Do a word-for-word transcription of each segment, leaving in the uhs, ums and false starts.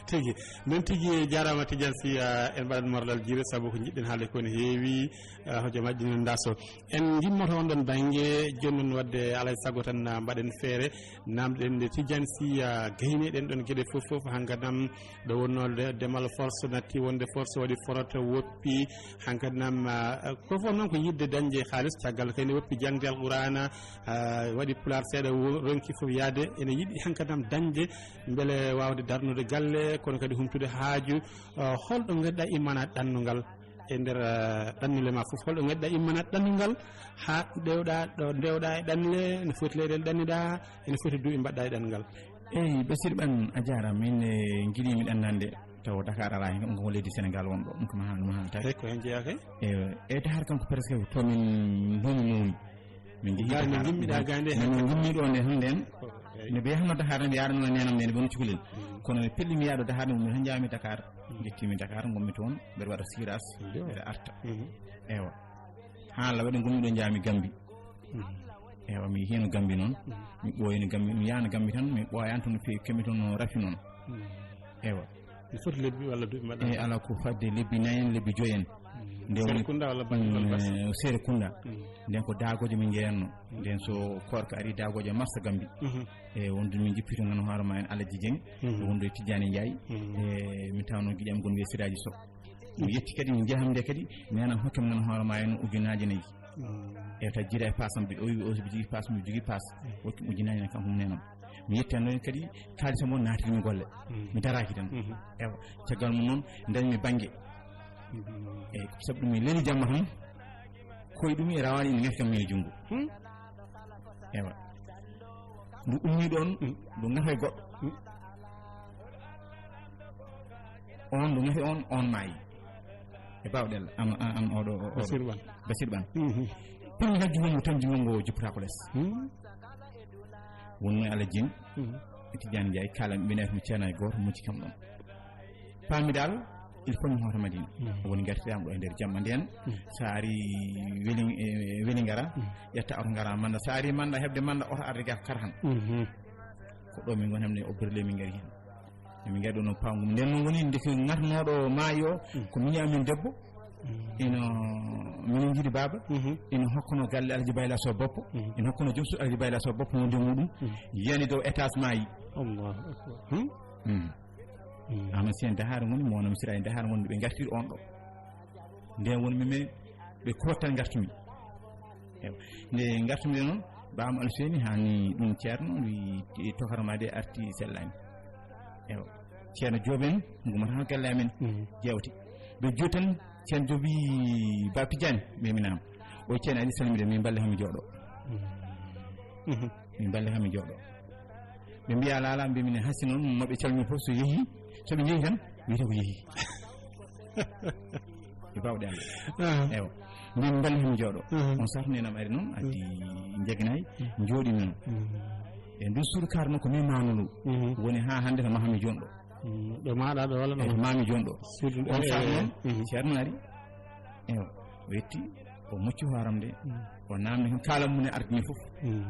Tigi, noon tigi, jaaraama Tidiane Sy, ah, en mbaɗat morlal jiire sabu ko njiɗɗen haalde ko ne heewi, ah, hojomaaji ɗi noon ndaso. En ngimmoto on ɗon bannge, jooni noon waɗde alaa e sago tan, ah, mbaɗen feere, naamndoɗen nde Tidiane Sy, ah, gayneɗen ɗon geɗe fof fof, hankadam ɗo wonnoo de-, demal force natti wonde force waɗi forot woppi, hankadam, ah, ko fof noon ko yiɗde dañde haalis, caggal kay ne woppi jaŋde Alqur'aana, ah, waɗi Pulaar seeɗa wo-, ronki fof yahde, ene yiɗi hankadam dañde mbele waawde darnude galle, kono kadi humtude haaju. Ah, holɗo ngannduɗaa immanaade ɗannungal e nder, ah, ɗannule ma fof? Holɗo ngannduɗaa immanaade ɗannungal haa ndewɗaa ɗo, ndewɗaa e ɗannule, ene foti leyɗeele ɗanniɗaa, ene foti duuɓi mbaɗɗaa e ɗannungal? Eyi, Basiir Ɓan, a jaaraama. Min, eh, njiɗii mi ɗannande, tawa Dakar alaa heen, ɗum ko leydi Senegaal wonɗo, ɗum ko mahal, mahal tawi. Eyi, ko heen jeyaa kay? Eyi, e Dakar kam ko presque to min ndumi mawni. Min njehii Dakar. Min ngummiɗaa gaynde heen. Min ngummi ɗo nde hannde en. Eyi. Mi ɓe yahno Dakar, mi yaarano neenam nde, woni cukalel. Mm. Kono mi pelli mi yaado Dakar, mi han njaami Dakar. Mm. Njettimi Dakar, ngummi toon, mbeɗa waɗa siras, iyo, mbeɗa arta. Mhm. Ewa. Haa Allah waɗi ngummi ɗo njaami Gambi. Mm. Ewa, mi hino Gambi noon. Mm. Mi ɓooyino Gambi, mi yaano Gambi tan, mi ɓooyani toon, fi kemi toon no rafi noon. Mm. Ewa. Mi foti lebbi walla duuɓi mbaɗa? E ala ko fadde lebbi nayi en, lebbi joyi en. Mm. Nde woni Serekunda walla Banjul walla Bassa? Mm, Serekunda. Mm. Nden ko daagojo min njeyanno. Mm. Nden so koorka ari daagojo marsa Gambi. Mhm. E wonde min jippi to ngano hoore ma en Alaji Dieng. Mhm. Wonde Tijjani Ndiaye. Mhm. E min tawno giƴam gon wiye Siraji Sow. Mi yetti kadi, mi jaham nde kadi, mi nana hokkam ngano hoore ma en ujunnaaje nayi. Mm. E ta jira e paasam bi, o wi o bi jigi paas, mi jigi paas. Mm. Wokki ujunnaaje nayi kam hum nenam. Mi yetti noon kadi kaalisa mo naatiri mi golle. Mm. Mi daraaki tan. Mhm. Ewa, caggal mum noon, ndañmi bannge. Mm. E sabu ɗum mi leli jamma tan, koye ɗum e rawaani ina ngati kam min e junngo. Hmm? Ewa. Ndu ummi ɗoon, hmm, ndu ngata e goɗɗo. Hmm. On ndu ngati on, on maayi. E baawɗe Allah, am, am, am oɗo, o-, oɗo. Basiir Ɓan. Basiir Ɓan. Mhm. Pour mi hajju ngongu tan, ngongu o jippotaako les. Hmm. Wonno e Alaji Dieng, mhm, e Tijjani Ndiaye, kala mi ɓe neef mi ceena e gooto, mucci kam ɗon. Paami dal, il faut mi hoota Madina. Mhm. Woni ngartiram ɗo e nder jamma nden. Mhm. So ari weli, e, weli ngara, mhm, ƴetta oto ngara manda. So ari manda heɓde manda oto arde ga kar han. Mhm. Ko ɗo min ngoni hamne o birle min ngari hen. Min ngari ɗo no pawgum. Nden noon woni ndeke ngarnoɗo maayo, mm, ko miñi amin debbo. Mm. Ino, minen njiɗi baaba. Mhm. Ino hokkuno galle Alaji Bayla Sow Boppo. Mm. Ino hokkuno joom suudu Alaji Bayla Sow Boppo wonde muɗum. Mm. Yani dow étage maayi. Allahu akbar. Hmm? Mm. Mm. Ama si en Dahaar ngoni, mo wonno mi sira en Dahaar ngoni, ɓe ngartiri on ɗo. Nden woni mi, mi, ɓe kottan ngartumi. Ewa. Nde ngartumi noon, Baam Alseni hani ɗum ceerno, wi tokara ma de arti sellani. Ewa. Ceerno Joob en, ngumata galle amen, mhm, jewte. Ɓe juutan, ceerno Joob wi Baab Tijjani, ɓe minam. O ceerno ari salmide, min mballe hami jooɗo. Mhm. Min mballe hami jooɗo. Ɓe mbiya laala, mbi min hasi noon, no ɓe calmi fof so yehi, so ɓe njehi tan, wiyete ko yehi. E baawɗe Allah. Ah. Ewa. Min mballe hami jooɗo. Mhm. On saato nenam ari noon, addi, mhm, njaginayi, mhm, njooɗi noon. Mhm. E ndu suudu kar noon ko min manuɗo. Mhm. Woni haa hannde ko mahami jonɗo. Mhm. Ɗo maɗa ɗo walla ɗo? E mami jonɗo. Suudu, on, eh, saato noon, mhm, ceerno ari. Ewa. O yetti, o mocci hooram de. Mhm. O namni hen kala mum e ardini fof. Mhm.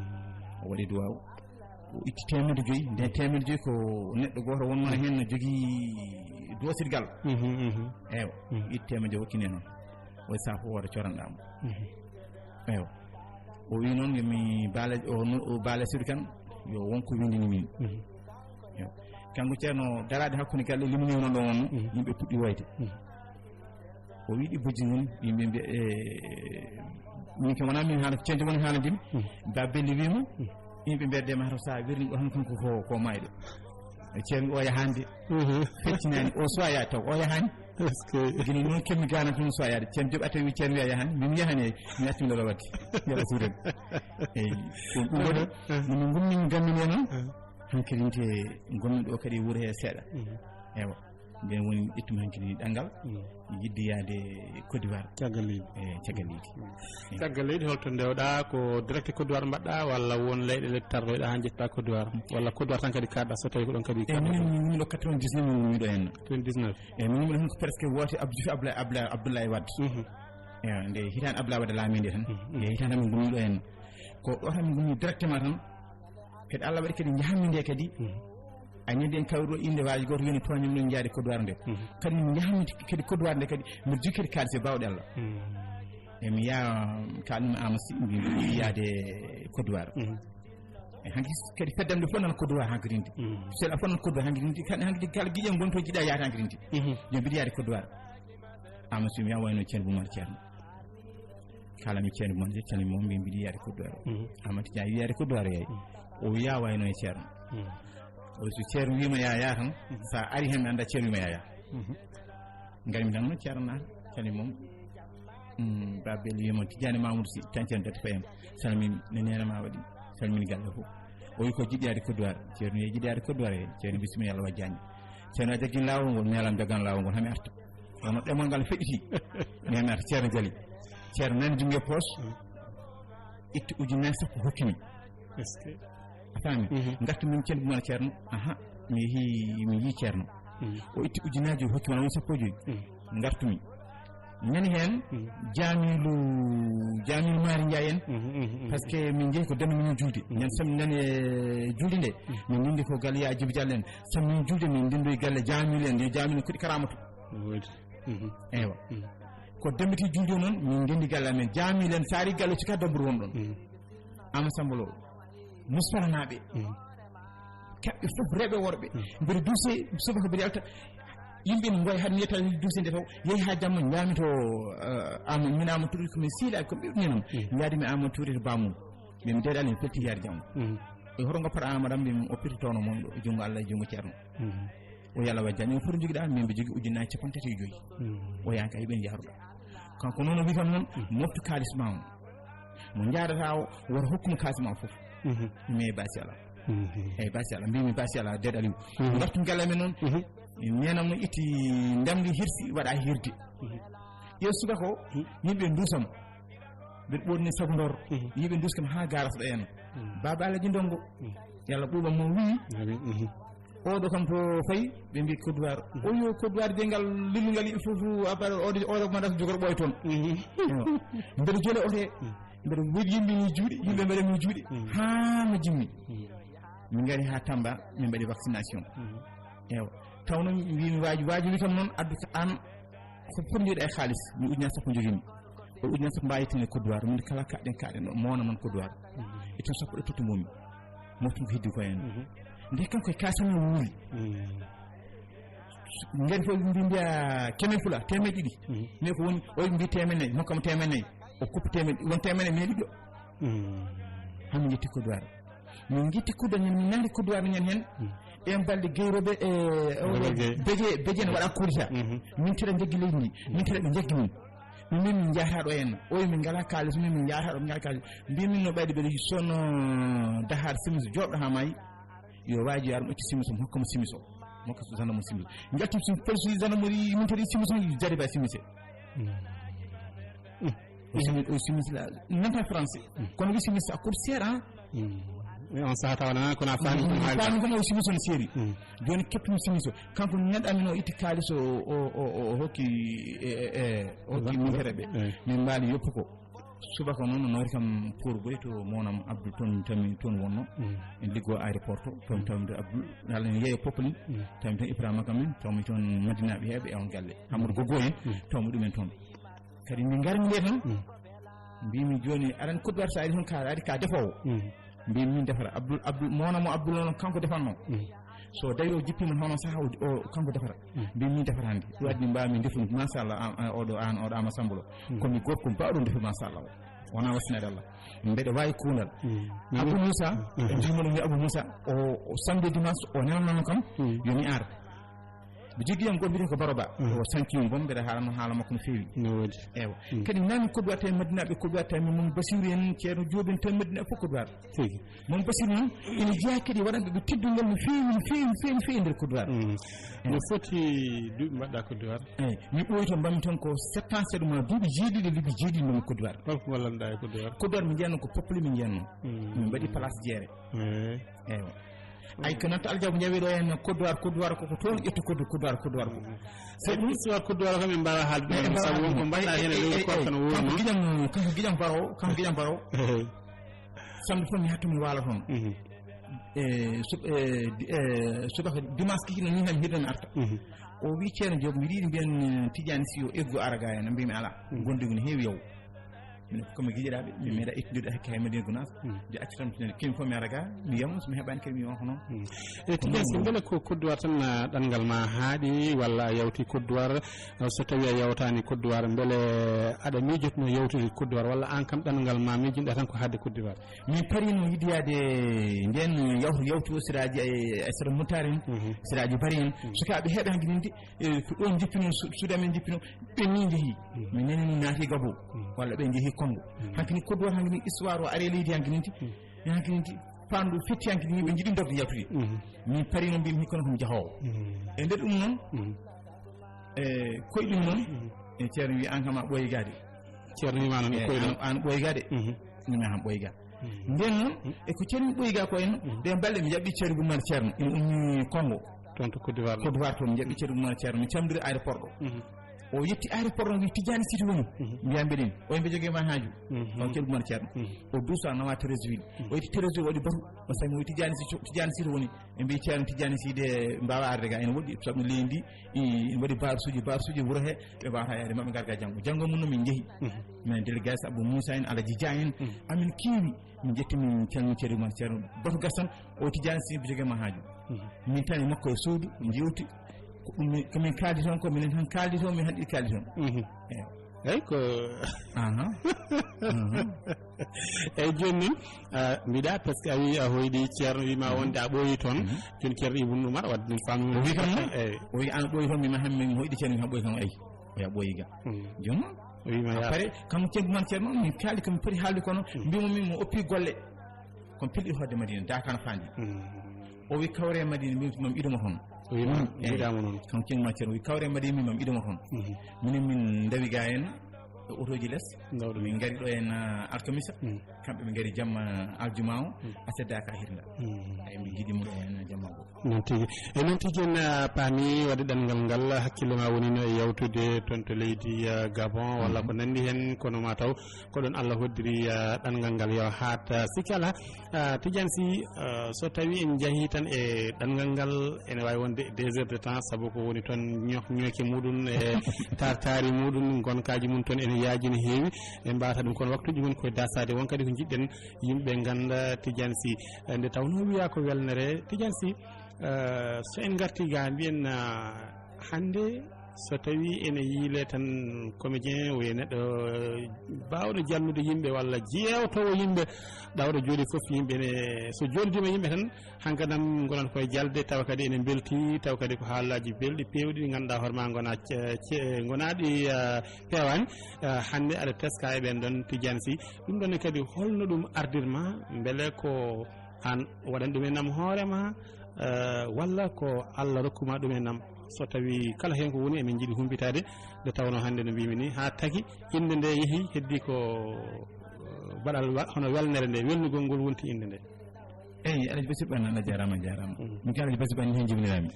O waɗi duwaw. O itti teemedde joyi. Nde teemedde joyi ko neɗɗo gooto wonno heen no jogii doosirgal. Mhm, mhm. Ewa, mhm, itti teemedde joyi hokkini en. O saafo wooda coranɗa mo. Mhm. Ewa. O wi noon yo mi baala, o no, o baala Sidu Kan, yo wonko windini min. Mhm. Ewa. Kanko ceerno daraade hakkunde galle limini noon ɗo wonno, mhm, yimɓe puɗɗi woyde. Mhm. O wi ɗi bojji ngoni, yimɓe mbiya, e, min kam wonaa min haala, ceejo woni haala ndimi. Mm. Ba Belli wi mo, mm, yimɓe mbiya de ma to sa wirni ɗo tan kanko ko, ko mayɗo. E ceerno o yahaani de. Mhm. Feccinaani, o soya taw, o yahaani. Est-ce que gila noon kemmi gaana tun soya de. Ceerno Joob a tawi ceerno wiya yahaani, min yahaani, mi arti mi ɗo wadde. Yalla suren. Eyi, ko ɗum waɗi, mhm, min ngummi gammi noon. Mhm. Hankidinte ngommi ɗo kadi wuro he seeɗa. Mhm. Ewa. Nden woni ƴettumi hankadi ɗanngal, mm, yiɗde yahde Côte d'Ivoire. Caggal leydi. E caggal leydi. Mm. E. Caggal leydi, holto ndewɗaa? Ko direct Côte d'Ivoire mbaɗɗaa walla won leyɗeele tardoyɗaa haa njettaa Côte d'Ivoire? Walla Côte d'Ivoire tan kadi kaaɗɗaa so tawii ko ɗon kadi? E minen, min ngummi ɗo quatre-vingt-dix-neuf min ngummi ɗo henna. Quatre-vingt-dix-neuf. E min ngummi ɗo hen ko presque woote Abdou Abdoulaye, Abdoulaye, Abdoulaye Wade. Mhm. E nde hitaande Abdoulaye Wade laamii nde tan. Mhm. E hitaande min ngummi ɗo henna. Ko ɗo tan min ngummi directement tan. Kadi Allah waɗi kadi njahammi nde kadi. Mhm. A ñande en kawri ɗo innde waaji gooto woni tooñam ɗo njaade Kodowar nde. Mhm. Kadi min njahmi kadi Kodowar nde kadi mbiɗa jogii kadi kaalis e baawɗe Allah. Mhm. E mi yaha kaalmi Amasi mbi mbiɗa yaade Kodowar. Mhm. E hanki kadi feddam nde fof nana Kodowar hanki rindi. Mhm. Seeɗa fof nana Kodowar hanki rindi. Kadi hanki kala giƴam gonto jiɗa yaade hanki rindi. Mhm. Yo mbiɗa yaade Kodowar. Amasi mi yaha wayno Ceerno Bumar Ceerno. Kala mi Ceerno Bumar Ceerno mo mbi mbiɗa yaade Kodowar. Mhm. Amati ñaa yaade Kodowar yayi. Mhm. O yaha wayno e Ceerno. Mhm. O so Ceerno wiima ya ya tan, mhm, sa ari hen mi annda Ceerno wiima ya ya. Mhm. Ngarmi tan no Ceerno na, cali mum. Mm, Babel wiima Tijjani Mamoudou Sy, tan Ceerno datti fayam. Salmin, ne nena ma waɗi. Salmin galle fof. O wi ko jiɗi yaade Kodowar. Ceerno yehi jiɗi yaade Kodowar e. Ceerno bismillah Allah wajjani. Ceerno a jaggin laawol ngol, melam jagan laawol ngol, hami arta. Wano ɗemol ngal feɗɗiti. Mi hami arta Ceerno jali. Ceerno nani jungo e poos. Mm. Itti ujunnaje sappo hokki mi. Est-ce que? A faami? Mhm. Ngartu min Ceerno Bumar Ceerno. Aha, mi yehi, mi yii Ceerno. Mhm. O itti ujunnaje joyi hokki mi, wona sappo e joyi. Mhm. Ngartu mi. Nani heen, mhm, jaamilu, jaamilu Maari Njaay en. Mhm, mhm, mhm. Parce que min njehi ko deme min juulde. Mhm. Ñande samedi nani e juulde nde. Mhm. Min ndenndi ko galle ya Jibi Jallo en. Samedi min juulde min ndenndi galle jaamilu en, yo jaamilu kuɗi karamatu. Woodi. Mhm. Eywa. Mhm. Ko dembiti juulde o noon, min ndenndi galle amen. Jaamilu en, saari galle o cika damburu won ɗon. Mhm. Ama Samba Lo, Musfaranaaɓe, mm, kamɓe fof rewɓe worɓe, mm, mbeɗa duuse subaka mbeɗa yalta. Yimɓe ne ngoya haɗa mi yetta duuse nde taw, yehi haa jamma ñaami to, eh, Ama, min Ama Touré ko min siilaaɓe, ko ɓiɓɓe men. Mm. Yaadi mi Ama Touré to bamum. Min deeɗaali mi felti yaade jamma. Mm. E hoto ngoppata Ama ɗam, min oppirta toono mum ɗo, e junngo Allah, e junngo Ceerno. Mm. O yalla wa jani, o foti jogiɗa, min mbi jogi ujunnaji capanɗe tati e joyi. Mm. O yaha ka yiɓen jaaruɗa. Kanko noon o wi kam noon, mm, moftu kaalis ma on. Mo njaadata o, wota hokkuma kaalis ma fof. Mhm. Mi e basi ala. Mhm. Eyyi, basi ala. Mbimi basi ala, deeɗ Aliou. Mhm. Ngartu galle men noon. Mhm. Nenam no itti ndamdi hirsi, waɗa hirde. Mhm. Ƴeew subaka o, mhm, yimɓe ndusam. Mbiɗa ɓoorni sabu ndor. Mhm. Yimɓe ndus kam haa garas ɗo en. Mhm. Baba Alaji Ndongo. Mhm. Yalla ɓuuɓam mo wi. Amin. Mhm. Oɗo kam to fayi, ɓe mbi Kodowar. Mhm. O yo Kodowar de ngal lillungal yimɓe fof, abar oɗo, oɗo ko mbaɗata jogor ɓooy toon. Mhm. Ewa. Mbeɗa jole oto. Mhm. Mbeɗa woodi yimɓe ni juuɗe, yimɓe mbaɗa mi juuɗe. Mhm. Haa no jimmi. Mhm. Min ngari haa Tamba, min mbaɗi vaccination. Mhm. Ewa. Taw noon mbimi waaju, waaju wi kam noon addu ka an ko foti mbiɗa e kaalis, mi ujunnaji sappo jogiimi. O ujunnaji sappo mbawi tene Kodowar, min kala kaɗen, kaɗen ɗo, mowna man Kodowar. Mhm. E tan sappo ɗo tottu mbomi. Moftum ko heddi ko en. Mhm. Nde kanko e kaasam o wuuri. Mhm. Ngari fof mbi mbiya kemen fula, temeɗe ɗiɗi. Mhm. Mais ko woni, o mbi temeɗe nayi, hokkam temeɗe nayi. O kuppi temeɗe, won temeɗe nayi, min ɗiɗo. Mhm. Hami yetti Kodowar. Min ngitti kudda ñen, min nangri kudduwaaɓe ñen heen. Mm. Ɗeen balɗe geyroɓe, e, o, Robert Gueye. Beje, beje ne waɗa kurita. Mhm. Min tira jaggi leydi ndi. Min tira ɓe jaggi min. Min, min, min njahata ɗo en. Oy, min ngala kaalis, min, min njahata ɗo, min ngala kaalis. Mbi min no ɓayde ɓeɗe sono dahar simis joɗɗo ha maayi. Yo waaji yo ar mo ƴetti simis o, mo hokka mo simis o. Mo hokka gendarme simis. Njalti simis, police gendarmerie, min tiri simis o, jariba simis e. Mm. O simi-, o simis la, nanta français. Mm. Kono wi simis a coûte cher, hein? Mm. Mais on sahata wala, kono a faami kono haali. Faami kono o simis on seeri. Mm. Joni keptum simis o. Kanko neɗɗo amin o itti kaalis o, o, o, o hokki, e, e, e, o hokki mintere ɓe. Eh. Min mbaali yoppu ko. Subaka noon no nawri kam pour boy to monam Abdou toon tami toon wonno. Mm. En liggo aéroport to, toon tawmi to Abdou. Yalla en yeeyo Popeline. Mm. Tawmi toon Ibrahima kam en, tawmi toon Madinaɓe heeɓe e on galle. Amadou Gogo en, mm, tawmi ɗumen toon. Kadi min ngarmi nde tan, mm, mbimi joni, aɗa anndi Côte d'Ivoire sa ari toon ka, ari ka defoowo. Mm. Mbimi min defata. Abdoul, Abdoul, mo wona mo Abdoul noon, kanko defanno. Mm. So dawi o jippima hono saha o, o, kanko defata. Mm. Mbimi min defata hannde. Ɗum addi mbawmi defude, machallah, an, an, oɗo, an, oɗo Ama Samba Lo. Mm. Komi gorko mbawɗo defude, machallah. Wona wasinaade Allah. Mbeɗa waawi kuunal. Mm. Abou Moussa, mm, en mbimo ɗum ni Abou Moussa, o, o samedi dimanche, o nanano kam, mm, yo mi ar. Mi jogii am goɗɗo mbiyetee ko Baro Ba. Mm. O sanki yum, bon, mbeɗa haalano haala makko no feewi. No woodi. Ewa. Mm. Kadi nani Côte d'Ivoire tawi Madinaɓe Côte d'Ivoire tawi min Basiru en, Ceerno Joob en tawi Madinaɓe fof Côte d'Ivoire. Tigi. Mon Basiru noon, ina jeyaa kadi waɗanɓe ɓe teddungal no feewi, no feewi, no feewi, no feewi e nder Côte d'Ivoire. Mm. Ewa. No foti duuɓi mbaɗɗa Côte d'Ivoire? Eyi, mi ɓooyi toon, mbaɗmi toon ko sept ans, sept mois, duuɓi jeeɗiɗi, lebbi jeeɗiɗi mbaɗmi Côte d'Ivoire. Holko wallanɗa e Côte d'Ivoire? Côte d'Ivoire, min jeyanno ko Popeline min jeyanno. Mm. Min mbaɗi place jeere. Eyi. Ewa. Ay, ko nanta Aljaw njawi ɗo en Côte d'Ivoire, Côte d'Ivoire ko, ko toon ƴettu Côte, Côte d'Ivoire, Côte d'Ivoire ko. Mm. Sabu histoire Côte d'Ivoire kam en mbawa haalde ɗum, sabu wonko mbaɗɗa heen e lewru kono woni kanko noon. Giƴam, kanko giƴam Baro, kanko giƴam Baro. Eyi. Samedi fof mi hattu mi waala toon. Mhm. E sub-, e di-, e subaka dimanche kiki no ni tan mi hirdan arta. Mhm. O wi Ceerno Diop, mbiɗa yiɗi mbiyen, eh, Tidiane Sy o eggu ara ga en, mbimi ala. Mhm. Gondigu ne heewi yaw. Minen ko mi giƴiraaɓe, mi meeɗa ittude hakke hay Madina Gounass. Mhm. Nde acci tan mi kemi fof mi ara ga, mi yamo so mi heɓani kadi mi yonko noon. Mhm. E Tidiane Sy, mbele ko Côte d'Ivoire tan, ah, ɗanngal ma haaɗi walla a yawti Côte d'Ivoire? Ah, so tawi a yawtani Côte d'Ivoire, mbele aɗa miijotno yawtude Côte d'Ivoire walla an kam ɗanngal ma miijinɗa tan ko haɗde Côte d'Ivoire? Min parino yiɗde yaade ndeen yawtu, yawtu o siraaji e, e sera Mutari en, mhm, siraaji Bari en. Mhm. Sukaaɓe heɓe hanki min de, e, ko ɗoon jippino, su-, suudu amen jippino, ɓe ni njehi. Mhm. Min nani min naati Gabo, mhm, walla ɓe njehi Kongo. Mhm. Hanki ni Côte d'Ivoire hanki ni histoire o ari e leydi hanki ni. Mhm. Hanki ni fandu fetti hanki ni ɓe njiɗi dogde yaltude. Mhm. Min parino mbimi hikkono ko mi jahoowo. Mhm. E nder ɗum noon, mhm, e koye ɗum noon, mhm, e Ceerno wi an kam a ɓooyi ga de. Ceerno wima noon e, eh, koye ɗum. An, an ɓooyi ga de. Mhm. Wima han ɓooyi ga. Mhm. Nden noon, mhm, e ko Ceerno ɓooyi ga ko en, mhm, ɗen balɗe mi jaɓɓi Ceerno Gumar Ceerno, ina ummi Kongo. Toon to Côte d'Ivoire. Côte d'Ivoire toon, mi jaɓɓi Ceerno Gumar Ceerno, mi camdiri aéroport ɗo. Mhm. O yetti aéroport ɗo, wi Tidiane Sidi woni. Mhm. Mbiya mbeɗen, o mbe jogii ma haaju. Mhm. O Ceerno Gumar Ceerno. Mhm. O duusa nawa Treichville. Mhm. O yetti Treichville, o waɗi batu, o sami o wi Tidiane Sidi, Tidiane Sidi woni. Ɓe mbi Ceerno Tidiane Sidi e mbaawa arde ga, ene woɗɗi, sabu leydi ndi, i, ene waɗi barsuuji, barsuuji wuro he, ɓe mbawata yaade, maɓe ngar ga janngo. Janngo mum no min njehi. Mhm. Min délégation Abou Moussa en, Alaji Dia en, mhm, amin keewi. Min njetti, min calmi Ceerno Umar Ceerno Batu Gassane, o Tidiane Sidi, mbi joge ma haaju. Mhm. Min tan e makko e suudu, jewti. Ko ɗum min, ko min kaaldi toon, ko minen tan kaaldi toon, min hanɗi kaaldi toon. Mhm. Eewa. Eyi, ko aha. Aha. Eyi, jooni noon, ah, mbiɗa, par ce que a wi a hoyɗi Ceerno, wi ma, mhm, wonde a ɓooyi toon. Mhm. Jooni Ceerno Ibn Umar, wadde ɗum faami. O wi kam noon, eyi, o wi an ɓooyi toon, mi ma han min hoyɗi Ceerno, mi han ɓooyi kam, eyi. O ya ɓooyi ga. Mhm. Jooni noon, o wi ma ya. Après, kam Ceerno Umar Ceerno, min kaali ko mi poti haalde kono, mhm, mbimo min mo oppi golle. Kono pilɗi hoɗde Madina, daaka no faandi. Mhm. O wi kawre Madina, min mam idomo toon. O wi ma, mm, yiɗaama noon. Kanko Ceerno Umar Ceerno, o wi kawre Madina, min mam idomo toon. Mhm. Minen min ndawi ga en, e otoji les. Ndawɗo. Min ngari ɗo en, ah, alkamisa. Mhm. Kamɓe ɓe ngari jamma aljuma o, mhm, asedda ka hirnda. Mhm. Ay, min njiɗi mo ɗo en jamma go. Noon tigi. E noon tigi en, ah, paami wadde ɗanngal ngal, hakkille ma woni no e yawtude toon to leydi, ah, Gabon, walla, mhm, ko nanndi heen, kono ma taw ko ɗoon Allah hoddiri, ah, ɗanngal ngal yo haat, ah, sikki alaa. Ah, Tidiane Sy, ah, so tawi en njahi tan e ɗanngal ngal, ene waawi wonde deux heures de temps, sabu ko woni toon ñooh-, ñooke muɗum e tartaari muɗum, ngonkaaji mum toon ene yaaji no heewi, en mbaawata ɗum, kono waktuuji ngon koye dasaade, won kadi ko njiɗɗen yimɓe ngannda Tidiane Sy. Eh, nde tawnoo wiyaa ko welnere, Tidiane Sy, eh, so en ngartii ga mbiyen, ah, hannde so tawii ene yiilee tan comédien, o wiya neɗɗo baawɗo jalnude yimɓe walla jeewtoowo yimɓe, ɗawɗo jooɗi fof yimɓe ne, so jooɗidiima yimɓe tan, hankadam ngonat koye jalde, tawa kadi ene mbelti, tawa kadi ko haalaaji belɗi, peewɗi, ɗi ngannduɗaa hoore ma ngona ce-, ce-, ngonaaɗi, ah, peewaani. Ah, hannde aɗa teska e ɓeen ɗoon Tidiane Sy. Ɗum ɗoon ne kadi, holno ɗum ardirma? Mbele ko aan waɗan ɗum e nam hoore ma, eh, walla ko Allah rokkuma ɗum e nam? So tawi kala heen ko woni, emin njiɗi humpitaade, nde tawnoo hannde no mbimi ni, haa tagi innde nde yehi, heddi ko, eh, baɗal wa-, hono welnere nde, welnugol ngol wonti innde nde. Eyi, Alaji Basir Ɓanna, a jaaraama, a jaaraama. Mm. Min kay Alaji Basir Ɓanna, min njibiniraami.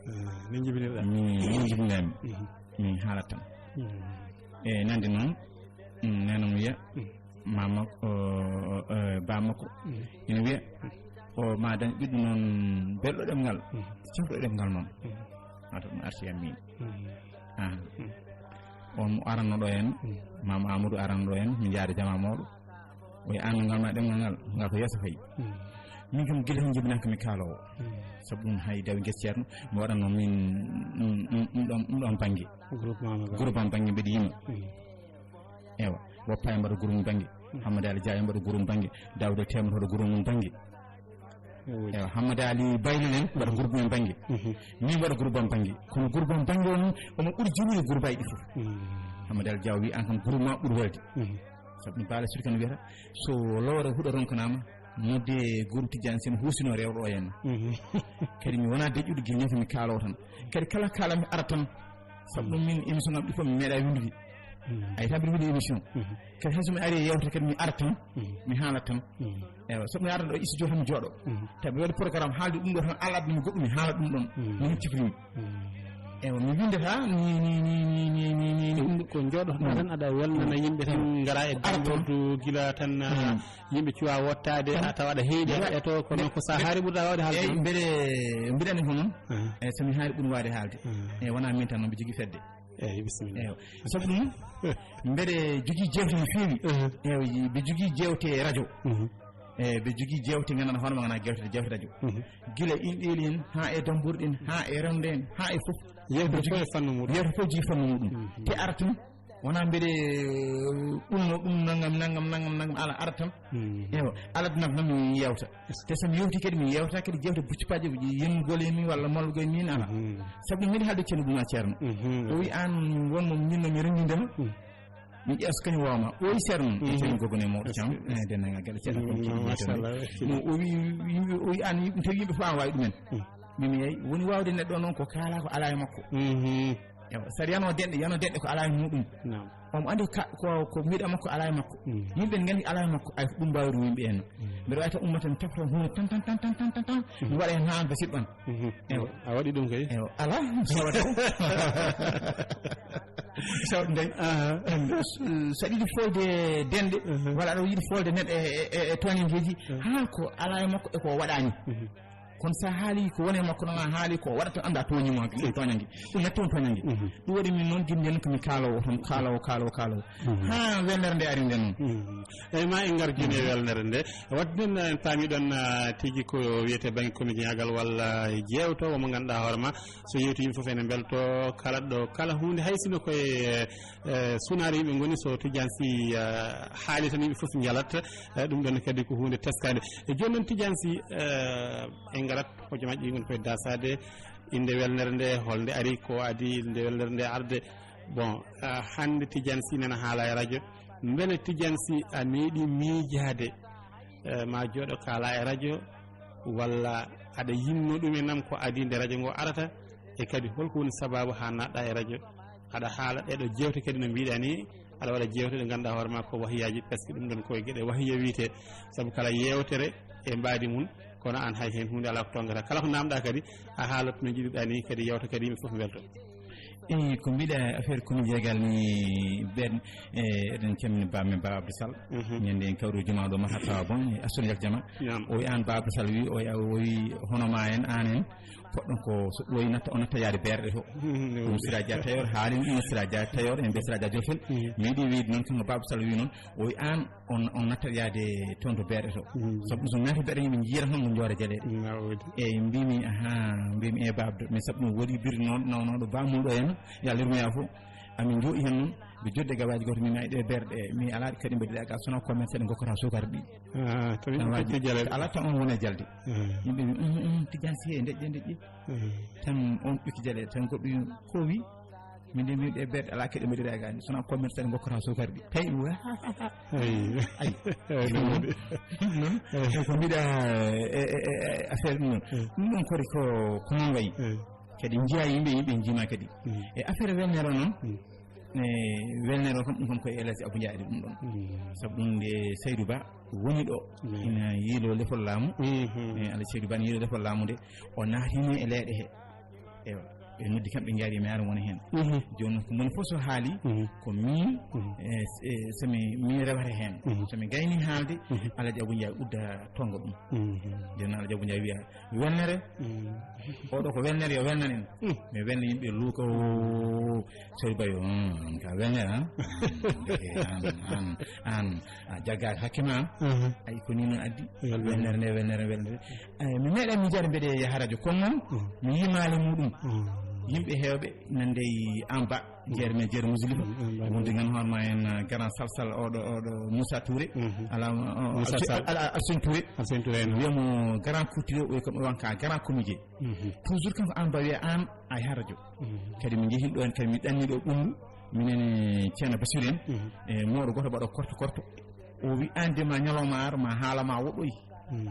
Eh, min njibinirɗaa. Min, min njibiniraami. Mhm. Min haalat tan. Mhm. E nande noon, mm, neene mum wiya, mm, mama, o, o, o, ba makko. Mm. Ina wiya, mm, o ma dañ ɓiɗɗo noon belɗo ɗemngal, mm, cafɗo ɗemngal noon. Mm. Wata ɗum arti e am miin. Mm. Ah. Mm. On mo aranno ɗo en, mm, mama Amadou aranno ɗo en, mi jaari jama mawɗo. O wiya, "Aan no ngal ma ɗemngal ngal, ngal ko yeeso fayi." Mm. Min kam gila heen jibinaka mi kaaloowo. Mm. Sabu ɗum hay dawi ngesa ceerno, mi waɗatno min ɗum, ɗum, ɗum ɗon, ɗum ɗon bannge. Groupement mo. Groupement bannge mbeɗa yima. Mm. Ewa, Woppa e mbaɗa groupe mum bannge. Mm. Hammadi Ali Dia e mbaɗa groupe mum bannge. Daouda Théma mbaɗa groupe mum bannge. Ewa. Ewa, Hammadi Ali Baylel en mbaɗa groupe mum bannge. Mhm. Min mbaɗa groupe am bannge. Kono groupe am bannge o noon, omo ɓuri jogii groupe aji ɗi fof. Mm. Hammadi Ali Dia o wi, "Aan kam groupe ma ɓuri welde." Mhm. Sabu ɗum Baala Sirkan wiyata, so lowre huɗo ronkanaama, nodde groupe Tidiane Sène huusino rewɗo o henna. Mhm. Kadi mi wonaa deƴƴuɗo gila ñande mi kaaloo tan. Kadi kala kaala mi ara tan. Sabu ɗum min émission am ɗi fof mi meeɗaa winndude. Mhm. Ay tan mbiɗa winndi émission. Mhm. Kadi hay so mi ari e yewtere kadi mi ara tan. Mhm. Mi haala tan. Mhm. Ewa, so mi ara ɗo studio tan mi jooɗo. Mhm. Tawi mi waɗi programme haalde ɗum ɗo tan ala ɗum goɗɗum mi haala ɗum ɗon. Mhm. Mi huccifri mi. Mhm. Ewa, mi winndata ni, ni, ni, ni, ni, ni, ni, ni. Ɗum ko jooɗotoɗaa tan, aɗa welnana yimɓe tan, ngara e arto. Dañgol to gila tan, ah, yimɓe cuwa wottaade, a tawa aɗa heedi, aɗa eto, kono ko sa haari ɓurɗa waawde haalde. Eyi, mbeɗe, mbiɗa anndi ko noon. Ah. Eyi, so mi haari ɓuri waawde haalde. Ah. Eyi, wonaa min tan, noon mbiɗa jogii fedde. Eyi, bisimilla. Eyi, sabu ɗum, mbeɗe jogii jeewte no feewi. Ah. Eyi, mbeɗa jogii jeewte e rajo. Mhm. Eyi, mbeɗa jogii jeewte nganndanɗaa hoore ma, nganndanɗaa jeewte, jeewte rajo. Mhm. Gila e inɗeeli en, haa e dammburɗe en, haa e renndo en, haa e fof. Yeewtere fof e fannu muɗum. Yeewtere fof jogii fannu muɗum. Mhm. Te ara tan, wonaa mbeɗe, eh, ɗum no ɗum nanngam, nanngam, nanngam, nanngam, ala ara tan. Mhm. Ewa, ala ɗum tan mi yeewta. Te so mi yeewti kadi, mi yeewta kadi jeewte bucci paƴe, yennugol e min walla mallugol e min, ala. Mhm. Sabu ɗum mbiɗa haalde Ceerno Buna Ceerno. Mhm. O wi aan won mo min no mi renndindema. Mhm. Mi ƴeewa so kañum wawma. O wi seeɗa noon, mhm, e tawi gogo ne mawɗo cam, e denndaangal gaɗa ceeɗa kon, mhm, machallah. No o wi, yimɓe, o wi aan, yimɓe, tawi yimɓe fof an waawi ɗumen. Mhm. Mbimi, eyi, woni waawde neɗɗo noon ko kaalaa ko alaa e makko. Mhm. Ewa, so aɗa yano denɗe, yano denɗe ko alaa e muɗum. Naam. Omo anndi ka, ko, ko mbiɗa makko alaa e makko. Mhm. Yimɓe ne nganndi alaa e makko, ay, ko ɗum mbaawiri yimɓe en. Mhm. Mbeɗa waawi tan ummata mi tefta huunde tan, tan, tan, tan, tan, tan, tan. Mhm. Mi waɗa heen haa an basiɗo an. Mhm. Ewa. A waɗi ɗum kay? Ewa, alaa, mi sawata. Sawat ndey. Aha. So, so aɗa yiɗi foolde denɗe, mhm, walla aɗa yiɗi foolde neɗɗo e, e, e, e tooñanngeeji, mhm, haa ko alaa e makko e ko waɗaani. Mhm. Kono so a haali ko woni e makko noon, a haali ko waɗata, annda tooñi mo, mhm, tooñannge. Ɗum natti on tooñannge. Mhm. Ɗum waɗi min noon, gimɗen ko mi kaalowo tan, kaalowo, kaalowo, kaalowo. Mhm. Haa welnere nde ari nde noon. Mhm. Eyi, ma en ngar jooni e, mhm, welnere nde. Wadde noon en paami ɗon, ah, tigi ko wiyetee bannge comédiengal walla jeewtoowo mo ngannduɗaa hoore ma. So yewti yimɓe fof ene mbelto kala ɗo, kala huunde, hay sino koye, eh, sunaare yimɓe ngoni, so Tidiane Sy, eh, haali tan yimɓe fof njalat, eh, ɗum ɗon kadi ko huunde teskaande. E jooni noon Tidiane Sy, eh, en ngarat hojomaaji ɗi ngoni koye daasaade, innde welnere nde, holnde ari, ko adii nde welnere nde arde. Bon, eh, hannde Tidiane Sy nana haala e rajo, mbele Tidiane Sy a meeɗi miijaade, eh, ma jooɗo kaala e rajo, walla aɗa yinno ɗum e nam ko adii nde rajo ngo arata, e kadi holko woni sabaabu haa naatɗa e rajo, aɗa haala ɗeɗo jeewte kadi no mbiɗa ni, aɗa waɗa jeewte ɗe ngannduɗaa hoore ma ko wahiyaaji, parce que ɗum ɗon koye geɗe wahiya wiyetee, sabu kala yeewtere e mbaadi mum, kono aan hay heen huunde alaa ko tonngata. Kala ko naamɗa kadi, a haalat no njiɗirɗa ni, kadi yeewta kadi yimɓe fof mbelto. Eyi, ko mbiɗa affaire comédie gal ni, ɓen, e, eɗen calmini ba men, Ba Abdou Sall. Mhm. Ñande en kawru juma ɗo, ma hatta bon, e Assane Yak Jama. Naam. O wi aan Ba Abdou Sall wi, o, o wi hono ma en, aan en, poɗɗon ko so ɗoyi natta, o natta yaade beerɗe to. Mhm. Ɗum Sira Dia Tayor, haalin ɗum Sira Dia Tayor, en mbiya Sira Dia Jofel. Mhm. Mi yiɗi wiyde noon, kanko Ba Abdou Sall wi noon, o wi aan, on, on nattat yaade toon to beerɗe to. Mm. Sabu ɗum so naati beerɗe, yimɓe njiyata tan ko njoora jaleeɗe. Mm, a woodi. Eyi, mbimi, aha, mbimi, e Ba Abdou, min sabu ɗum woodi birde noon, nawnooɗo Ba Mulɗo en, yo Allah yurmo yaafo. Amin njooɗi heen noon, ɓe jodde gabaaji gooto, min ay ɗe beerɗe, mi alaa ɗe kadi mbaɗi ɗe ga, sona commerce ɗe ngokkata suukar ɗi. Ah, tawi ɗum waaji, itti jaleeɗe. Alaa tan on wona jalde. Ah. Yimɓe mbi, "Hum, hum, Tidiane Sy, ndeƴƴe, ndeƴƴe." Ah. Tan on ɓikki jaleeɗe, tan goɗɗo wi, ko wi? Min de, min ɗe beerɗe alaa keɗe mbaɗira e gaañi. Sona commerce en ngokkata suukar ɗi. Tawi ɗum, ha, ha, ha, ha. Ayi. Ayi. Ayi, ɗum noon. Ɗum noon. Ayi. E ko mbiɗa, e, e, e, e affaire ɗum noon. Ayi. Ɗum ɗon kadi ko, ko noon wayi. Ayi. Kadi njiya yimɓe, yimɓe njiima kadi. Mm. E affaire welnere o noon. Mm. E welnere o kam, ɗum kam ko e El Hadji Abou Ndiaye ɗum ɗon. Mm. Sabu ɗum nde Saydou Ba woni ɗo. Mm. Ina yiilo lefol laamu. Mhm. E El Hadji Seydou Ba ne yiilo lefol laamu nde. O naatini e leeɗe he. Ewa. Ɓe noddi kam, ɓe njaari, mi ara wona heen. Mhm. Jooni noon, ko moni fof so haali, mhm, ko min, mhm, e, e, so mi, min rewata heen. Mhm. So mi gayni haalde, mhm, Alhaji Abou Ndiaye udda tonngo ɗum. Mhm. Jooni noon Alhaji Abou Ndiaye wiya, welnere, mhm, oɗo ko welnere, yo welnan en. Mhm. Mi welna yimɓe luuka, o, Seydou Bayo, hmm, an ka welnere, han? Hmm, an, an, an, a jaggaaki hakke ma, han? Mhm. Ay, ko ni noon addi. Welnere. Welnere nde, welnere, welnere. Ay, mi meeɗa mi jare mbeɗe yaha radio, kono noon, mhm, mi yimaali muɗum. Mhm. Yimɓe heewɓe, nande e Amba, mhm, jeere men, jeere Muslifa. Mhm, Amba. Wonde ngan hoore ma en, uh, Grand Salsal, oɗo, oɗo Moussa Touré. Mhm. Ala, o, Moussa Alse-, Sall. Ala, Alsine Touré. Alsine Touré, non. Wiya mo Grand Couturier, o wiya ko, o wanka Grand Comédien. Mhm. Toujours kanko Amba wiya an, a yaha radio. Mhm. Kadi mi jehi ɗo en, kadi mi ɗanni ɗo ɓunndu. Minen e Ceerno Basiru en, mhm, e mawɗo gooto mbaɗo korto korto. O wi, "Aan de ma ñalawma ar, ma haala ma woɗɗoy." Mhm.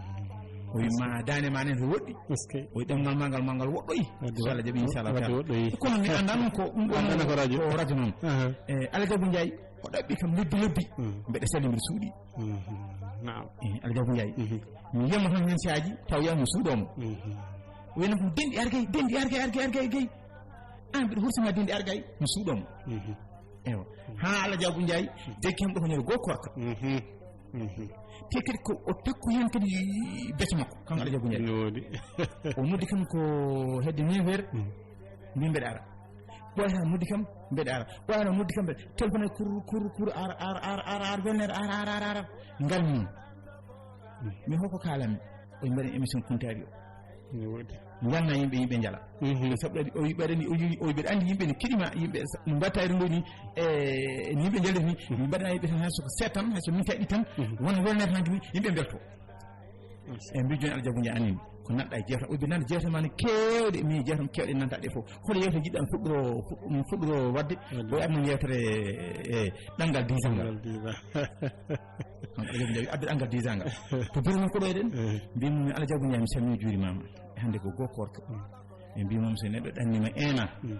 O wi, "Ma daande ma nen to woɗɗi." Est-ce que? O wi, "Ɗemngal ma ngal, ma ngal woɗɗoy." Wadde, inchallah, jaɓi, inchallah, wadde taala. Woɗɗoy. Kono mi anndan ko ɗum ɗon ko radio. Ko radio noon. Aha. E, Alhaji Abou Ndiaye, o ɗaɓɓi kam lebbi lebbi. Mhm. Mbeɗa selli, mbeɗa suuɗi. Mhm. Naam. E, Alhaji Abou Ndiaye. Mhm. Mi yiyamo tan heen saaji, taw yiyamo suuɗomo. Mhm. O wiyno ko denɗi ar gay, denɗi ar gay, ar gay, ar gay, ar gay. An mbiɗa horsima dinde argay, mi suuɗomo. Mhm. Ewa. Ha Allah Jaabu Njaay, deggi kam ɗo ko ñande goo korka. Mhm. Mhm. Te kadi ko o takko hen kadi bete makko, kanko Allah Jaabu Njaay. No woodi. O noddi kam ko hedde neuf heures, mhm, mbi mbeɗa ara. Ɓooyata noddi kam, mbeɗa ara. Ɓooyata noddi kam, mbeɗa téléphone kur, kur, kur, ara, ara, ara, ara, ara, welnere, ara, ara, ara, ara. Ngarmi. Mi hoko kalanmi. O mbaɗen émission Kuntaari o. No woodi. Njanna yimɓe, yimɓe njala. Mhm. Sabu ɗaɗi, o yiɓaɗani, o yiɓi, o yiɓi, andi yimɓe ne keɗima, yimɓe s-, no mbatta e ɗum ɗo ni, e, yimɓe njalata ni, mhm, mbaɗana yimɓe tan hay so ko seeɗa tan, hay so minti ɗiɗi tan, mhm, wona welnere tan ni, yimɓe mbelto. Mhm. E mbi joni Aljabu Njaay anni, ko nanɗa e jeewta, o yiɓi nande jeewta ma ne kewɗe, mi jeewtam kewɗe nanɗa ɗe fof. Hol yewte jiɗɗa fuɗɗoro, fuɗ-, fuɗɗoro wadde, wadde, o adnan yewtere, e, ɗanngal diisangal. Ɗanngal diisangal. Kanko Aljabu Njaay, abbi ɗanngal diisangal. To biro makko ɗo eɗen, eh, mbimi mi Aljabu Njaay, mi salmini juurimama. E hannde ko goo korka. Mm. E mbimam so neɗɗo ɗannima ena, mm,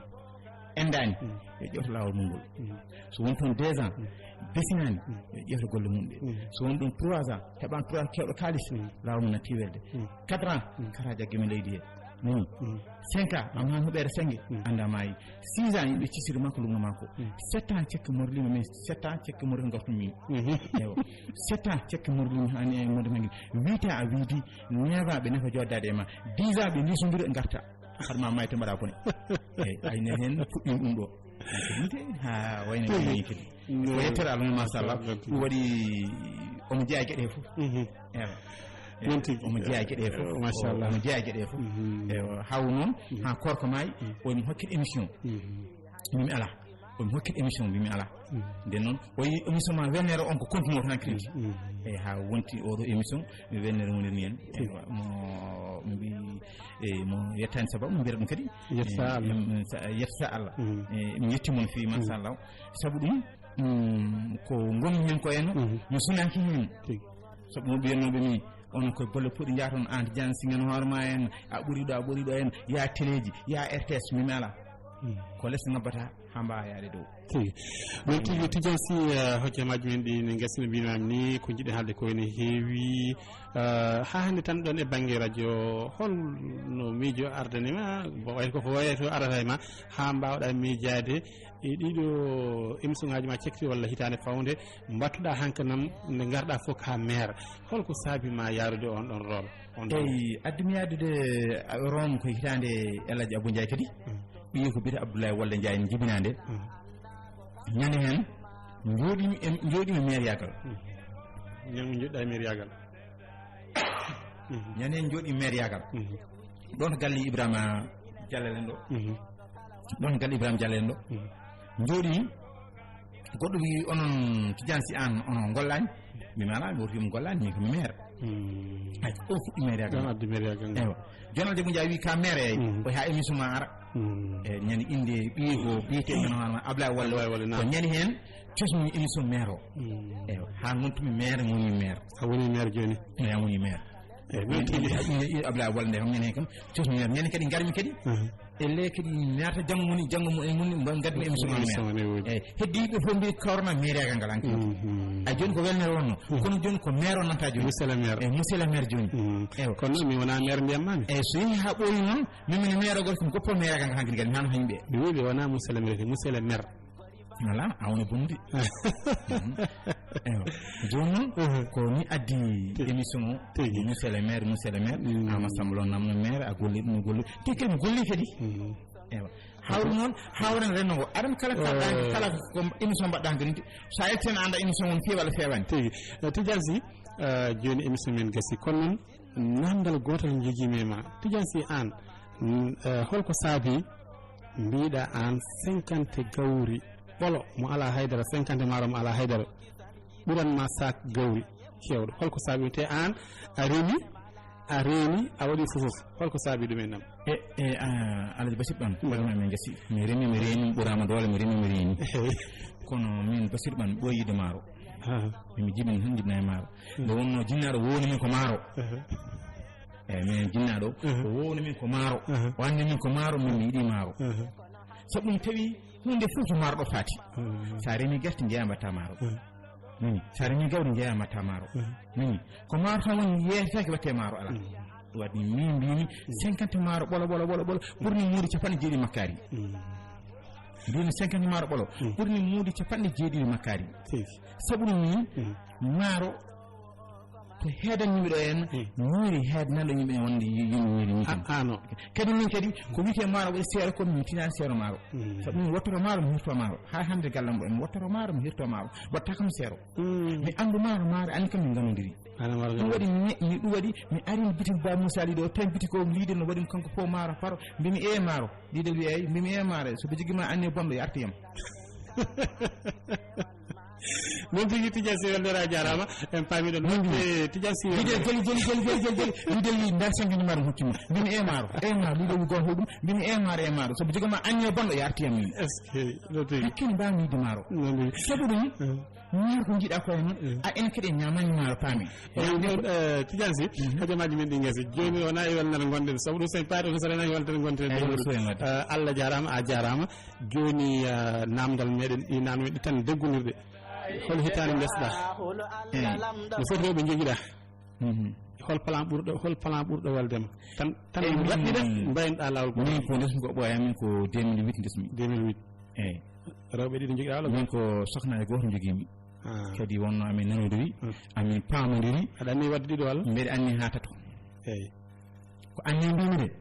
endaani, mm, yo ƴewto laawol mum ngol. Mm. So won toon deux ans, mm, besinani, mm, yo ƴewto golle mum ɗe. Mm. So won ɗum trois ans, heɓan trois kewɗo kaalis, mm, laawol mum natti welde. Mm. Quatre ans, mm, kara jagge mi leydi he. Nani? Mm. Cinq ans, am han huɓeere senge, mm, annda maayi. Six ans, yimɓe cisiri makko, lumno makko. Mm. Sept ans, cekke morlima, mais sept ans, cekke morlima, ngartumi. Mhm. Ewa. Sept ans, cekke morlima, hani, e morlima ngi. Huit ans, a wiidi, neuf ans, ɓe nafa joddade e ma. Dix ans, ɓe ndisondiri, ngarta. Har ma mayte mbaɗa bone. Eyi, ay ne hen fuɗɗi ɗum ɗo. Ay ko yimɓe, ha wayno ni kadi. Ko yettere Allah, machallah. Ɗum waɗi omo jeeya geɗe he fof. Mhm. Ewa. Noon tigi. Omo jeeya geɗe he fof. Machallah. Omo jeeya geɗe he fof. Mhm. Ewa, haw noon, mhm, ha korka maayi, mhm, omo hokkit émission. Mhm. Mimi ala. Omo hokkit émission, mimi ala. Mhm. Nden noon, o yi émission ma welnere on ko continue tan crédit. Mhm. Eyi, ha wonti oɗo émission, mi welnere wonirmi en. Ewa, mo, mbi, e, mo yettani sababu, mo mbiyata ɗum kadi. Yetta, e, Allah. Em, sa-, yetta Allah. Mhm. E, mi yetti mon fi, mhm, machallah. Sabu ɗum, mm, ko ngonmi hen ko en, mhm, mi sunaki hen. Tigi. Sabu mo mbiyannooɓe mi, onon koye bolle puɗi njaaton, aan Tidiane Sy, ngeno hoore ma en, a ɓuri ɗo, a ɓuri ɗo en, yaa teleeji, yaa R T S, mi mela. Mm. Ko les ngabbata haa mbaawa yaade dow. Tigi. Ɗum tigi, Tidiane Sy, eh, hojjamaaji men ɗi ne ngasina, mbinami ni, ko jiɗɗen haalde ko ene heewi. Eh, haa hannde tan ɗon e bannge radio, hol no miijo ardani ma, wayno ko ko wayata arata e ma, haa mbaawɗa miijaade e ɗiɗo émission ngaaji ma cekti walla hitaande fawnde, mbattuɗa hankanam nde ngarɗa fof ka maire. Holko saabi ma yaarude on ɗon rôle? On ɗon Eyi, addi mi yaadude, a, rôle ko hitaande El Hadji Abou Ndiaye kadi. Mm. Ɓiye ko biyete Abdoulaye Walla Ndiaye ne jibinaa nde. Mm. Ñande heen, njooɗimi e, njooɗimi maire yaagal. Mm. Ñande mo njooɗɗa e maire yaagal. Mm. Ñande heen njooɗi maire yaagal. Mm. Ɗon to galle Ibrahima Diallo en ɗo. Mm. Ɗon galle Ibrahima Diallo en ɗo. Mm. Njooɗi, goɗɗo wi, "Onon Tidiane Sy, aan, onon ngollaani?" Mi maala, mi wurti mi ngollaani, min ko mi maire. Mm. Ay, o fuɗɗi maire yaagal. Ɗon addi maire yaagal. Eywa. Joon Alde Moussa wi, "Ka maire, eyi." Mm. Ko haa émission ma ara. Mm. E, ñande innde ɓiye ko biyete men hono Ablaye Walla. Ablaye Walla, ko naam. Ñande heen cosmi émission maire o. Mm. Eywa. Haa ngontumi maire, mi woni maire. A woni maire jooni? Eyi, a woni maire. Eyi, min tigi. Inde, inde Ablaye Walla nde kam, ñande heen kam cosmi maire. Ñande kadi ngarmi kadi. Mhm. E le kadi naata janngo mum, janngo mum, e mum, mba-, ngadmi émission ma maire. Émission ne woodi. Eyi, heddiiɓe fof mbi kawrana maire ngal hankadi. Mhm. A jooni ko welnere wonno. Mhm. Kono jooni ko maire o nanta jooni. Monsieur le maire. Eyi, monsieur le maire jooni. Mhm. Eywa. Kono noon mi wona maire mbiyam mami. Eyi, so yehi haa ɓooyi noon, min, min maire o goto ko mi goppo maire ngal hankadi kadi, mi haalno himɓe. Mi wi ɓe wona monsieur le maire, monsieur le maire. Voilà, a wona bonde. Mhm. Eywa. Jooni noon, mhm, ko mi addi tigi émission o, tigi, monsieur le maire, monsieur le maire, mhm, Amadou Samba Lo namno maire, a golli ɗum, golli. Te kadi mi golli kadi. Mhm. Eywa. Hawru noon, hawren renndo ngo. Aɗa anndi kala ko, eh, kala ko émission mbaɗɗa hankadi, so a yettii tan a annda émission on feewi walla feewaani. Tigi. Eh, Tidiane Sy, eh, jooni émission men gasi. Kono noon, namdal gootal njogiimi e ma. Tidiane Sy, aan, mm, eh, holko saabi mbiɗa aan cinquante gawri ɓolo mo alaa haydara, cinquante maaro mo alaa haydara, ɓuran ma sac gawri heewɗo? Holko saabi? Te aan a remi, a reeni, a waɗi fof fof. Holko saabi ɗum en nam? E, e, a, Alhaji Basit Ɓam, mm, waɗi ma min gasi. Mi remi, mi reeni, mi ɓuraama doole, mi remi, mi reeni. Kono min Basit Ɓam, ɓooyi yiɗde maaro. Ah. Mi jibini tan, jiɗna e maaro. Mm. Nde wonno jinnaaɗo wowni min ko maaro. Uh-huh. Eyi, min jinnaaɗo, uh-huh, o wowni min ko maaro. Uh-huh. O anndi min ko maaro, min mi yiɗi maaro. Uh-huh. Sabu ɗum tawi huunde fof ko maaro ɗo faati. Uh-huh. So a remi gerte, njeeya mbaɗta maaro. Uh-huh. Nani? So a remi gawri, njeeya mbaɗta maaro. Uh-huh. Nani? Ko maaro tan woni, yeeyataake waɗte maaro, alaa. Uh-huh. Ɗum waɗi min mbimi, cinquante maaro, ɓolo, ɓolo, ɓolo, ɓolo, ɓurni muudo capanɗe jeeɗiɗi makkaari. Uh-huh. Mbimi cinquante maaro ɓolo. Mm. Ɓurni muudi capanɗe jeeɗiɗi makkaari. Sabu ɗum ni, mm, maaro ko heedan yimɓe ɗo en, mm, muuri heedanɗo yimɓe en wonde yi-, yimɓe muuri ni kam. Ah, ah, non. Kadi min kadi, ko wiyetee maaro waɗi seero ko mi tinaani seero maaro. Mm. Sabu mi wottoto maaro, mi hirto maaro. Haa hannde gallam ɗo, mi wottoto maaro, mi hirto maaro. Watta kam seero. Mm. Mi anndu maaro, maaro anndi kam min nganondiri. Ana maaro ɗum waɗi mi, mi, ɗum waɗi mi ari bitik Ba Moussa Lido, tan bitik o liide no waɗi kanko fof maaro faro. Mbimi e maaro. Lido wi eyi, mbimi e maaro. So ɓe jogii ma anniya bonɗo, yo artu yam. Noon tigi Tidiane Sy welnere a jaaraama. En paami ɗon. Noon tigi. Tidiane Sy welnere. Jeli, jeli, jeli, jeli, jeli, jeli. Lido wi nda cinquante maaro hokkima. Mbimi e maaro. E maaro. Lido wi goto ɗum. Mbimi e maaro, e maaro. So ɓe jogii ma anniya bonɗo, yo artu yam min. Est-ce que noon tigi? Hakkille mbawmi yidde maaro. Noon tigi. Sabu ɗum, mm, maaro ko jiɗa ko e noon. Mm. A enen kadi en ñaamani maaro paami. Eyi, ɗum, eh, Tidiane Sy, mhm, hojomaaji men ɗi ngesa. Jooni wonaa e welnere ngonɗen. Sabu ɗum so en paari ɗum so renaa e welnere ngonɗen. Eyi, ɗum ɗum. Eh, Allah jaaraama, a jaaraama. Jooni, eh, naamndal meɗen, ɗi naamndal meɗen tan deggondirɗe. Hol hitaande ndesɗaa? Eyi. No foti rewɓe njogiɗaa? Mhm. Hol plan ɓurɗo, hol plan ɓurɗo welde ma? Tan, tan eyi, min waɗde de, mbaynoɗaa laawol ko. Min ko ndesmi ko ɓooyaa, min ko deux mille huit ndesmi. Deux mille huit. Eyi. Rewɓe ɗiɗo njogiɗaa walla? Min ko sohna e gooto njogiimi. Ah. Kadi wonno amin nanodiri, hmm, amin paamodiri. Aɗa anni waɗde ɗiɗo walla? Mbeɗa anni haa tato. Eyi. Ko anni mbimi de.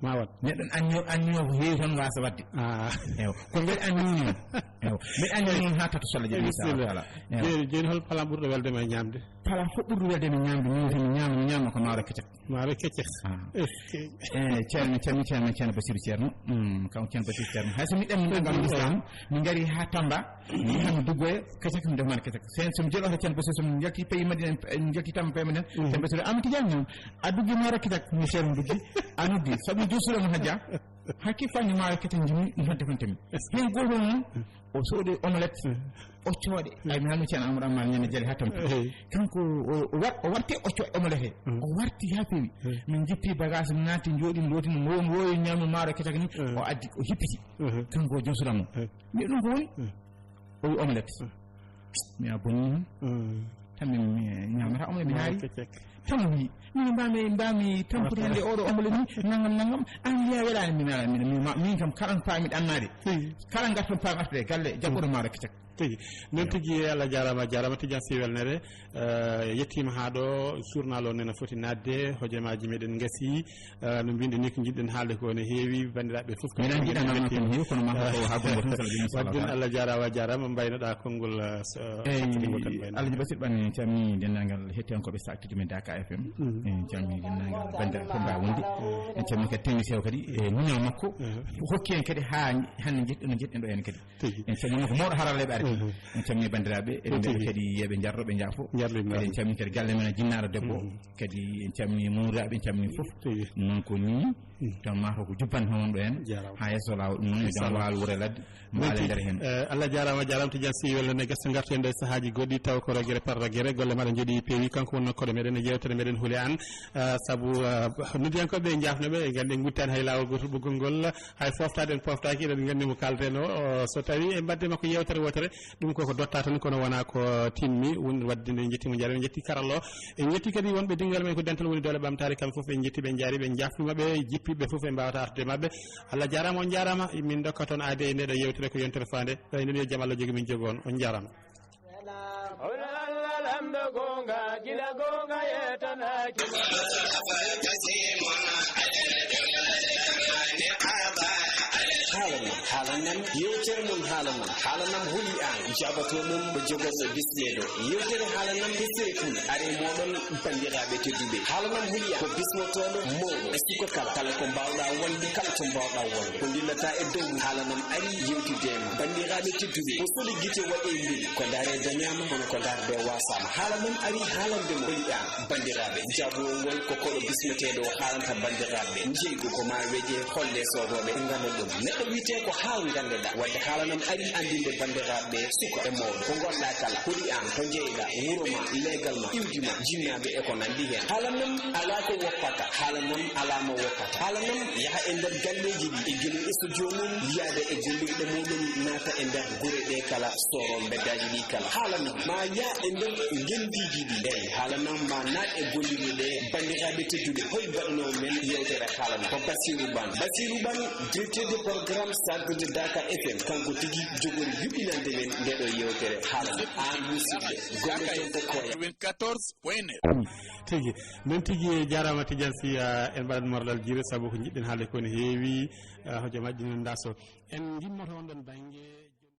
Ma waɗ. Neɗɗo anni, anni o ko heewi tan waasa waɗde. Ah. Eyo. Ko mbeɗa anni woni noon. Eyo. Mbeɗa anni noon haa tato so Allah jaɓi, inchallah. Bisimilla. Eyo. Jooni, jooni hol plan ɓurɗo welde ma e ñaamde? Plan fof ɓurɗo welde mi ñaamde, min so mi ñaama, mi ñaama ko maaro kecak. Maaro kecak. Ah. Est-ce que? Eh, Ceerno, Ceerno, Ceerno, Ceerno Basiru Ceerno. Mm, kam Ceerno Basiru Ceerno. Hay so mi ɗanni ɗanngal Islam, mi ngari haa Tamba, mi yahan mi duggoya, kecak mi defani kecak. Sen, so mi jeli oto Ceerno Basiru, so mi yalti pays Madina, en, en yalti Tamba pays Madina, mm, Ceerno Basiru, "Ama Tidiane, non. A duggi maaro kecak?" Mi Ceerno duggi, a noddi. Sabu mi juusuɗo mo hajja. Hakki fanni maaro kecak jimmi, mi fadde kon tami. Hen gooto noon, o soodi omelette, mm, occooɗe. Mm. Ay, mi haalno Ceerno Amadou Amar ñande jali haa tampi. Eyi. Kanko o, o war-, o warti occooɗe omelette he. Mm. O warti haa feewi. Mm. Min jippi bagage, min naatti, njooɗi, looti, no wo-, no woowi ñaamde maaro kecak ni, mm, o addi, o hippiti. Mm. Kanko o joom suudu am o. Mm. Mi ɗum ko woni? Mm. O wi omelette. Mm. Mi a bonni noon. Mm. Tan min mi ñaamata omelette, mi haari. Maaro kecak. Tan o wi, "Min mbaami, mbaami tampude hannde oɗo omelette ni, nangam, nangam." An mbiya welaani, mi mela, mi, mi, ma-, min kam kala paami ɗannaade. Hmm. Kala ngartam paami artude e galle, jaɓɓoɗo maaro kecak. Tigi. Noon tigi, Allah jaaraama, jaaraama, Tidiane Sy welnere. Eh, yettiima haa ɗo, journal o nena foti naatde, hojomaaji meɗen ngasi. Eh, no mbinɗen ni ko njiɗɗen haalde ko ne heewi, banndiraaɓe fof. Minen njiɗa ngam ko heewi, kono maa ko haa gongo tan, sala jini sala. Wadden Allah jaaraama, jaaraama, mbaynoɗaa konngol, eh, so, eh, sakkitgol tan mbayno. Alhaji Basir Ɓan, en calmini denndaangal hettiyankooɓe Saktiji men Daka F M. Mhm. En calmini denndaangal banndiraaɓe fof mbaawa wonde. En calmini kadi technicien o kadi, e muñal makko. Mhm. Hokki en kadi haa hannde njetɗen, no njetɗen ɗo en kadi. Tigi. En calmini ko mawɗo haralleeɓe ari. Mhm. En calmini banndiraaɓe, eɗen mbiya kadi yeeɓe njarɗo ɓe njaafo. Njarɗo kadi en calmini kadi galle men e jinnaaɗo debbo. Mhm. Kadi en calmini mawniiɓe, en calmini fof. Tigi. Noon ko nii, mhm, tan maa ko jubban tan wonɗo heen. Jaaraama. Haa yeeso laawol, ɗum noon yo jam, inchallah, waal wure ladde. Mbaale nder heen. Eh, Allah jaaraama, jaaraama Tidiane Sy, welnere, gasa ngarten e sahaaji goɗɗi taw ko rogere par rogere, golle maɗa njoɗi peewi, kanko wonno koɗo meɗen e yeewtere meɗen Huli Aan. Eh, sabu, eh, noddiyankooɓe njaafno ɓe, en nganndi en nguttaani hay laawol gootol ɓoggol ngol, hay fooftaade en pooftaaki, eɗen nganndi mo kaalten o, o, so tawi en mbaɗde makko yeewtere wootere, ɗum koko dotta tan, kono wonaa ko timmi, won wadde nde njetti mo njaari, en njetti karallo, en njetti kadi wonɓe dingal men ko dental woni doole ɓamtaare, kamɓe fof en njetti ɓe njaari ɓe, en njaafnima ɓe, jippiɓe fof en mbawata artude maɓɓe. Allah jaaraama, on njaaraama. Min ndokka toon aadi e ndeɗo yeewtere ko yontere faande. Tawi nden yo jam Allah jogi min jogo on. On njaaraama. Haalanam, haalanam, yeewtere mon haalanam. Haalanam Huli Aan, jabatoo ɗum ko jogorɗo bismeeɗo. Yeewtere haalanam, history ɗum are mooɗon. Banndiraaɓe tedduɓe, Haalanam Huli Aan ko bismotooɗo mawɗo e suka kala, kala ko mbaawɗaa wonde, kala to mbaawɗaa wonde, ko ndillata e dow mum. Haalanam ari yewtude e ma. Banndiraaɓe tedduɓe, ko soli gite waɗe mbeli, ko ndaare dañaama, kono ko ndaarde waasaama. Haalanam ari haalande mo Huli Aan. Banndiraaɓe, jaabawol ngol ko koɗo bismeteeɗo o haalanta banndiraaɓe. Njeygu ko maa weje, holle soodooɓe, ngannda ɗum. Neɗɗo wiyetee ko haal nganndeɗaa. Wadde Haalanam ari anndinde banndiraaɓe, suka e mawɗo, ko ngonɗaa kala, hoɗi aan, to njeyɗaa, wuro ma, leegal ma, iwdi ma, jinnaaɓe e ko nanndi heen. Haalanam alaa ko woppata, Haalanam alaa mo woppata. Haalanam yaha e nder galleeji ɗi, e gila e studio mum, yaada e gollirɗe muɗum, naata e nder gure ɗe kala, sooro mbeddaaji ɗi kala. Haalanam maa yah e nder ngenndiiji ɗi. Eey, Haalanam maa naat e gollirɗe ɗe. Banndiraaɓe tedduɓe, hoy mbaɗanoo men yeewtere Haalanam? Ko Basiru Ban. Basiru Ban, directeur de programme Centre de Dakar F M, kanko tigi jogori yuɓɓinande men nde ɗo yewtere. Haala an musidɓe gonɗo toon to Koya. Quatre-vingt-quatorze point neuf. Tigi, noon tigi, jaaraama Tidiane Sy, ah, en mbaɗat morlal jiire sabu ko njiɗɗen haalde ko ne heewi, ah, hojomaaji ɗi ngannduɗaa so en ngimmoto on ɗon bannge.